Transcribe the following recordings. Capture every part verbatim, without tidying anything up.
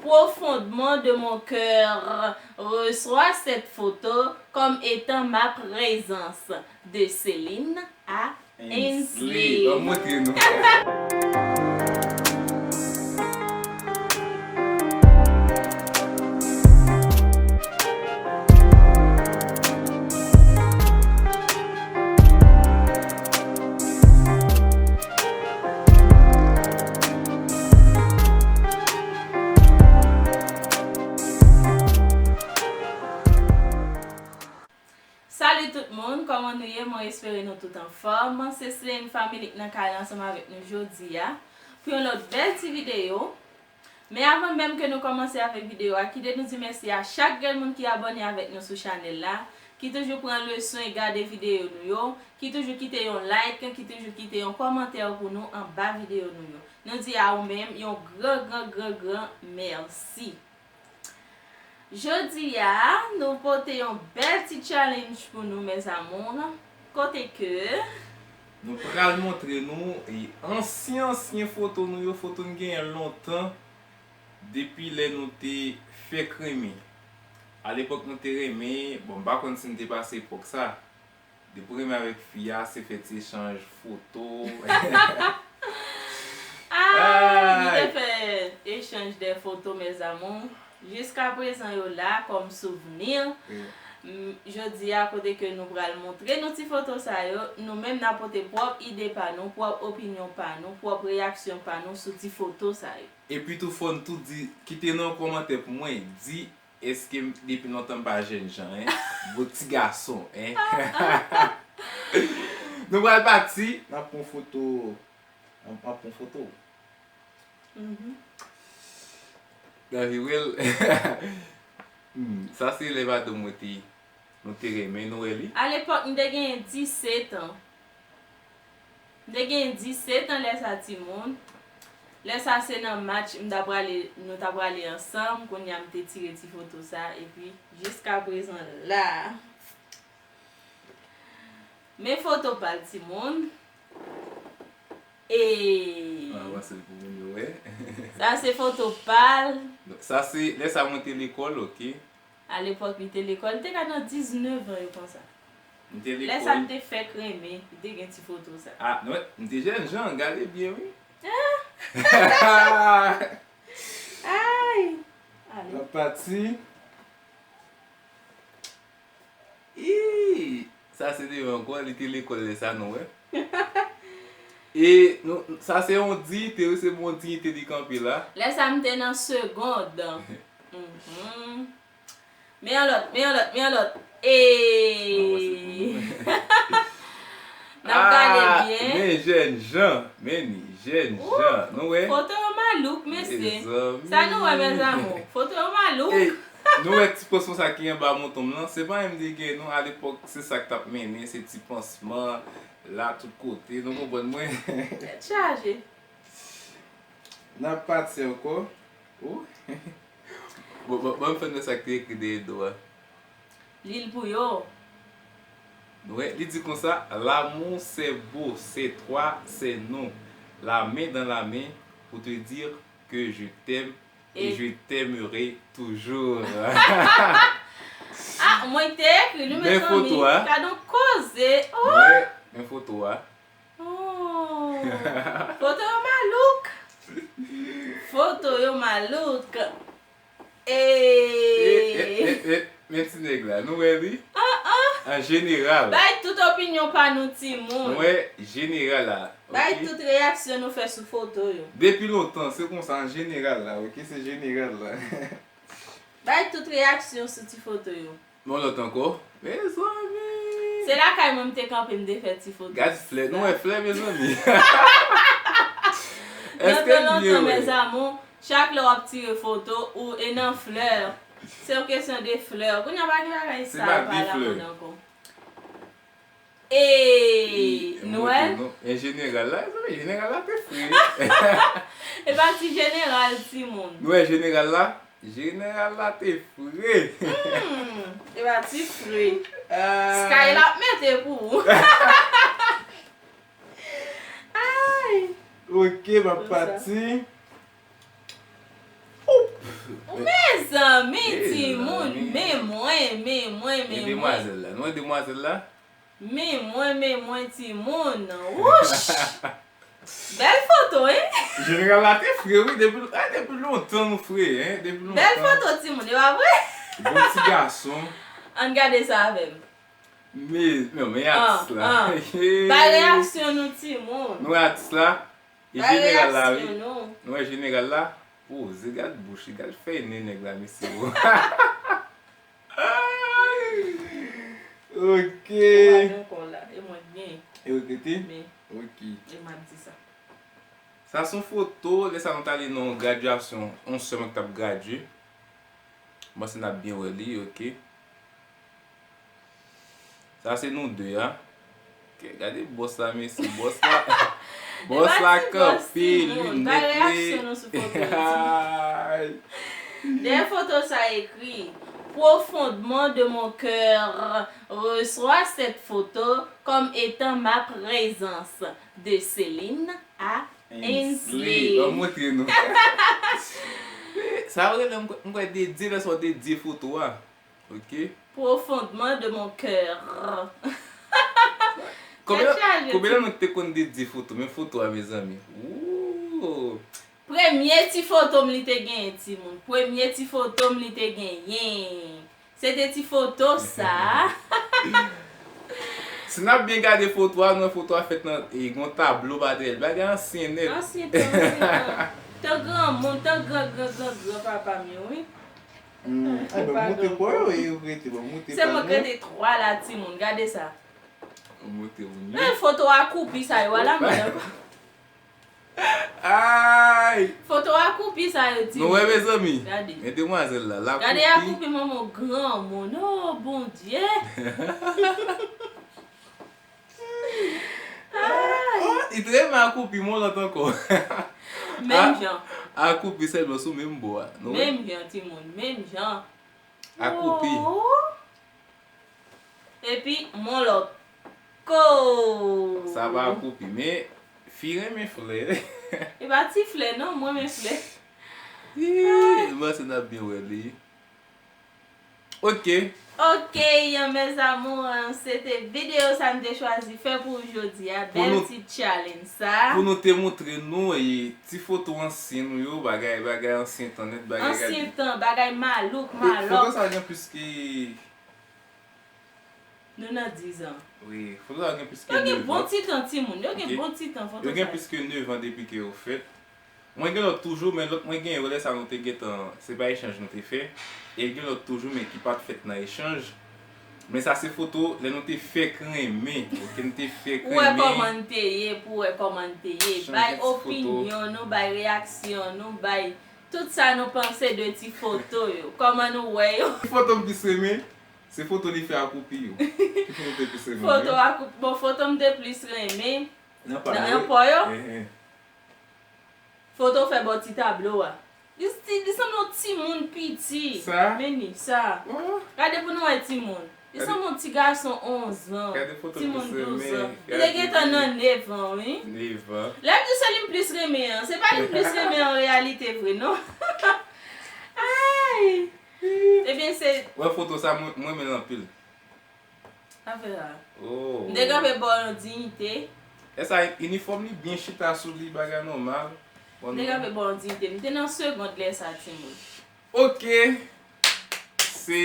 profondément de mon cœur, reçois cette photo comme étant ma présence. De Céline à Ainsley. Ainsley. Ban m montre nou. Salut tout moun, kòman nou ye? Mwen espere nou tout anfòm. Se Slane Family k nan kay la ansanm avèk nou jodi a pou yon lòt bèl ti videyo. Men avan menm ke nou kòmanse avèk videyo a, kite nou di mèsi a chak grenn moun ki abòne avèk nou sou chanèl la, ki toujou pran le swen gade videyo nou yo, ki toujou kite yon like, ki toujou kite yon kòmantè pou nou anba videyo nou yo. Nou di a ou menm yon gran, gran, gran, gran mèsi. Jodi a, nou pote yon bèl ti challenge pou nou, mes amours. Kote ke nou pral montre nou e ansyen, ansyen foto nou yo, foto n genyen lontan, depi lè nou te fèk renmen. Alepòk nou te renmen, bon, m pa konn si n te pase epòk sa. Depi w renmen avèk fi a, se fè ti echanj foto. Ah, nou te fè echanj de foto, mes amours. Jiska prezan yo la kòm souvni. Wi. M, jodi a, kote ke nou pral montre nou ti foto sa yo, nou menm n a pote pwòp ide pa nou, pwòp opinyon pa nou, pwòp reyaksyon pa nou sou ti foto sa yo. Epi tou, fò n tou di, kite nan yon kòmantè pou mwen, di èske m, depi lontan m pa jènjan, en? Bon ti gason, en? Nou pral pati, n ap pran foto, n ap, n ap pran foto. Mhm. Nan vire l. Hmm, sa se lè madanm mwen te, nou te renmen, nou wè li. Alepòk, m te genyen disèt an. M te gen disèt an lè sa, timoun. Lè sa se nan match m ta prale, nou ta prale ansanm. Kounye a m te tire ti foto sa, epi jiska prezan la. Men foto pa l, timoun. E ah, wè, se pou moun yo wè. Sa se foto pa l. Sa se lè sa mwen te lekòl, oke. Alepòk, li te lekòl, li te ka nan diznèf an, yo konsa. M te lekòl. Lè sa m te fèk renmen, li te gen ti foto sa. Ah, non, m te jènjan, gade byen, wi. Ah! Ay! Ale. N ap pati. Ii! Sa se devan ankò, li te lekòl lè sa, nou wè. E nou, sa se yon diyite, wi, se pou yon diyite li kanpe la. Lè sa m te nan segond. Mhm. Men yon lòt, men yon lòt, men yon lòt. Ee! N ap gade byen. Men jènjan, men ni jènjan. Nou wè? Foto yo malouk, mesye. Sa nou wè, mes amours? Foto yo malouk. Ey, nou wè ti pansman sa ki anba manton m lan? Se pa menm de gen, non, alepòk, se sa k t ap mennen, se ti pansman la tout kote. Nou konprann mwen? Tèt chaje. N ap pati ankò. Ou? Bon, bon, bon, fè n wè sa k te ekri dèyè do a. Li l pou yo. Nou wè, li di konsa, l'amour c'est beau, c'est toi, c'est nous, la main dans la main, pour te dire que je t'aime et je t'aimerai toujours. Ah, mwen te ekri li, mezanmi. Men foto a. Gad yon koze. Oh! Mwen, men foto a. Oh! Foto yo malouk. Foto yo malouk. E, e, e, e, men ti nèg la, nou wè li? Ah, ah. An jeneral. Bay tout opinyon pa nou, timoun. Nou wè jeneral la. Bay tout reyaksyon nou fè sou foto yo. Depi lontan, se konsa, an jeneral la, oke? Se jeneral la. Bay tout reyaksyon sou ti foto yo. Yon lòt ankò. Mezanmi! Se lakay mwen m te kanpe, m te fè ti foto. Gad flè. Nou wè flè, mezanmi? Èske l byen wè? Mes amours, chak lè w ap tire foto, ou e nan flè. Se yon kesyon de flè. Kounye a pa gen bagay sa yo pa la mòd ankò. E, nou wè? An jeneral la, mezanmi, jeneral la te fre. E pa ti jeneral, timoun. Nou wè jeneral la? Jeneral la te fre. Hmm, e pa ti fre. Ah. Sky la ap mete pou ou. Ay. Oke, m ap pati. Oup! Zanmi, timoun, men mwen, men mwen, men mwen. Men demwazèl la. Nou wè demwazèl la? Men mwen, men mwen, timoun. Wouch! Bèl foto, hein? Jeneral la te fre, wi. Depi, ah, depi lontan nou fre, hein? Depi lontan. Bèl foto, timoun, e pa vre? Bon ti gason. Ann gade sa avè m. Men, non, men atis la. Bay reyaksyon nou, timoun. Nou wè atis la? E jeneral la, wi. Nou wè jeneral la? Oh, ze gad bouch li, gad fèy nen nèg la, mesye. Ok. Ou pa gen kò la, e mwen k gen. E ou k rete? Men, ok. E m ap di sa. Sa se yon foto, lè sa nou t ale nan yon gradyasyon, yon sè mwen ki t ap gradye. M panse n ap byen wè li, ok. Sa se nou de a. Ok, gade bòs la, mesye, bòs la. Bòs la kanpe, linèt li. Dèyè foto sa ekri, Profondément de mon cœur, reçois cette photo comme étant ma présence de Céline à Ainsley. Ban m montre nou. Sa yo rele m kwè, m kwè dedye, lè sa w dedye foto a. Ok. Profondément de mon cœur. Konbyen, konbyen lè nou te konn dedye foto? Men foto a, mezanmi. Ooh. Premye ti foto m li te genyen, timoun. Premye ti foto m li te genyen. Se te ti foto sa. Si n ap byen gade foto a, nou wè foto a fèt nan, e, yon tablo pa dèyè l. Bagay ansyen nèt. Ansyen tan, ansyen tan. Tan granmoun, tan gran, gran, gran, gran papa m yo, wi. Hmm. Ay, ban m moute kò yo, e ou rete, ban m moute kò yo. Se mwen k rete twa la, timoun. Gade sa. Ou moute moun yo. Men foto a koupi sa yo, ala mwen ankò. Ay! Foto a koupi sa yo, timoun. Nou wè, mezanmi? Gade. Men demwazèl la, l ap koupi. Gade a koupi manman granmoun. Oh, Bondye! Ay! Oh, li te renmen akoupi, men yon lòt ankò. Menm jan. Akoupi sèlman sou menm bò a. Nou wè? Menm jan, timoun, menm jan. Akoupi. Oh. Epi, yon lòt. Ko! Sa pa akoupi, men fi renmen flè. E pa ti flè, non, mwen renmen flè. Ih, m panse n ap byen wè li. Ok. Ok, mes amours, se te videyo sa m te chwazi fè pou ou jodi a. Bèl ti challenge sa. Pou nou te montre nou, e, ti foto ansyen nou yo, bagay, bagay ansyen tan nèt, bagay. Ansyen tan, bagay malouk, malòk. Foto sa gen plis ke Nou nan diz an. Wi, foto sa yo gen plis ke nevan. Yo gen bon ti tan, timoun. Yo gen bon ti tan, foto sa yo. Yo gen plis ke nevan depi ke yo fèt. Mwen gen lòt toujou, men lòt mwen gen yo lè sa nou te gentan, se pa echanj nou te fè. E gen lòt toujou, men ki pa t fèt nan echanj. Men sa se foto lè nou te fèk renmen. Ok, nou te fèk renmen. Pou wè kòman n te ye, pou wè kòman n te ye. Bay opinyon nou, bay reyaksyon nou, bay tout sa nou panse de ti foto yo. Kòman nou wè yo? Ki foto m plis renmen? Se foto li fè akoupi yo. Ki foto te plis renmen? Foto akoupi. Bon, foto m te plis renmen. Nan pa yo? Nan pa yo? Foto fè bò ti tablo a. Li, li sanble yon timoun piti. Sa? Men ni, sa. Oh. Gade pou nou wè timoun. Li sanble yon ti gason onz an. Gade foto m plis renmen. Timoun douz an. Li te gentan nan nev an, wi. Nev an. Lè m di se li m plis renmen an, se pa li m plis renmen an reyalite vre, non. Ay! Ebyen, se. Wè foto sa, mwen, mwen renmen l anpil. Afè a. Oh. M te kanpe ba w yon diyite. Lè sa, inifòm li byen chita sou li, bagay nòmal. M te kanpe ba w yon diyite. M te nan segond lè sa, timoun. Ok. Se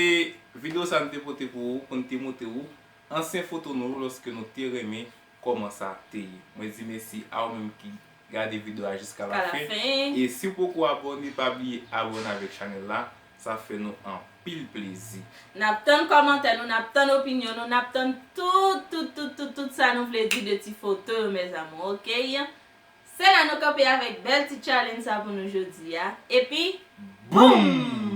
videyo sa m te pote pou ou, pou n te montre ou ansyen foto nou lòske nou te renmen kòman sa te ye. Mwen di mèsi a ou menm ki gade videyo a jiska lafen. E si w poko abòne, pa bliye abòne avèk chanèl la. Sa fè nou anpil plezi. N ap tann kòmantè nou, n ap tann opinyon nou, n ap tann tout, tout, tout, tout sa nou vle di de ti foto yo, mes amours, ok? Se la nou kanpe avèk bèl ti challenge sa pou nou jodi a. Epi, boum!